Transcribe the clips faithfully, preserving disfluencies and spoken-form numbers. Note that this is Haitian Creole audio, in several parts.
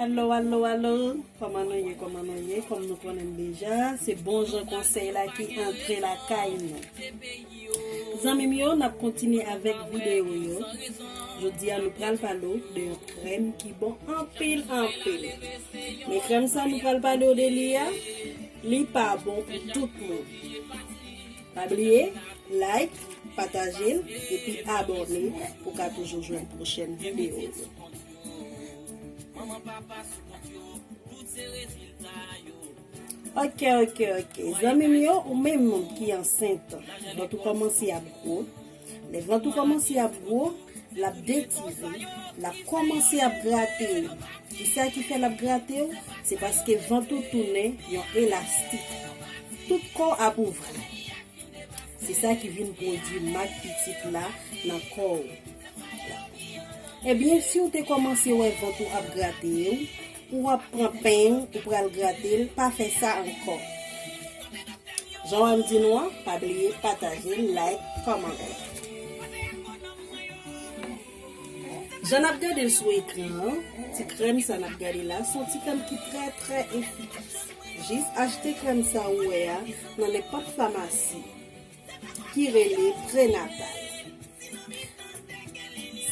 Alo, alo, alo. Kòman nou ye, kòman nou ye? Kòm nou konnen m deja, se bon jan konsèy la ki antre lakay nou. Zanmi m yo, n ap kontinye avèk videyo yo. Jodi a, nou pral pale w de yon krèm ki bon anpil, anpil. Men krèm sa nou pral pale w de li a, li pa bon pou tout moun. Pa bliye, like, pataje l, epi abòne pou w ka toujou jwenn pwochèn videyo yo. Ok, ok, ok. Zanmi m yo, ou menm ki ansent, vant ou kòmanse ap gwo. Lè vant ou kòmanse ap gwo, l ap detire, l ap kòmanse ap grate w. Kisa ki fè l ap grate w? Se paske vant ou tounen yon elastik. Tout kò w ap ouvri. Se sa ki vin pwodui mak pitit la nan kò w. Ebyen, si w te kòmanse wè vant ou ap grate w, ou ap pran peny, ou pral grate l, pa fè sa ankò. Jan w wè m di nou an, pa bliye pataje, like, kòmante. Jan n ap gade l sou ekran an, ti krèm sa n ap gade la, se yon ti krèm ki trè, trè efikas. Jis achte krèm sa ou wè a nan nenpòt famasi ki rele Prenatal.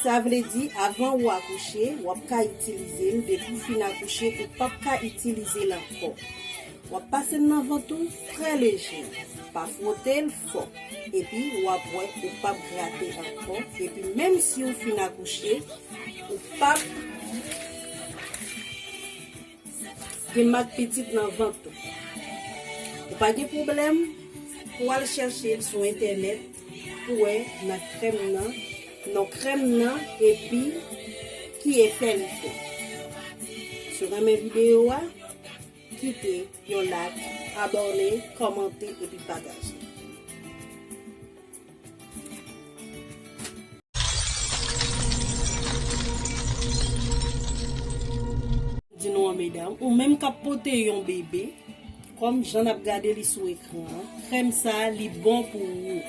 Sa vle di, avan ou akouche, w ap ka itilize l. Depi w fin akouche, ou p ap ka itilize l ankò. W ap pase l nan vant ou trè leje. Pa fwote l fò. Epi, w ap wè ou p ap grate ankò. Epi, menm si w fin akouche, ou p ap gen mak pitit nan vant ou. Ou pa gen pwoblèm pou w al chèche l sou entènèt pou wè nan krèm nan, non krèm nan, epi ki efè li fè. Si w renmen videyo a, kite yon like, abòne, kòmante epi pataje. Di nou an, medam, ou menm k ap pote yon bebe, kòm jan n ap gade li sou ekran an, krèm sa a, li bon pou ou.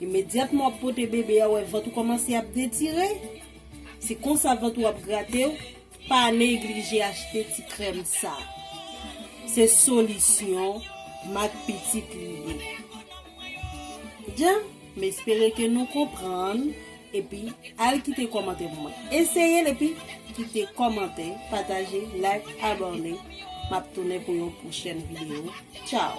Imedyatman w ap pote bebe a, w wè vant ou kòmanse ap detire, se konsa vant ou ap grate w, pa neglije achte ti krèm sa. Se solisyon mak pitit li ye. Djan, m espere ke nou konprann, epi al kite kòmantè pou mwen. Eseye l epi kite kòmantè, pataje, like, abòne. M ap tounen pou yon pwochèn videyo. Tchao!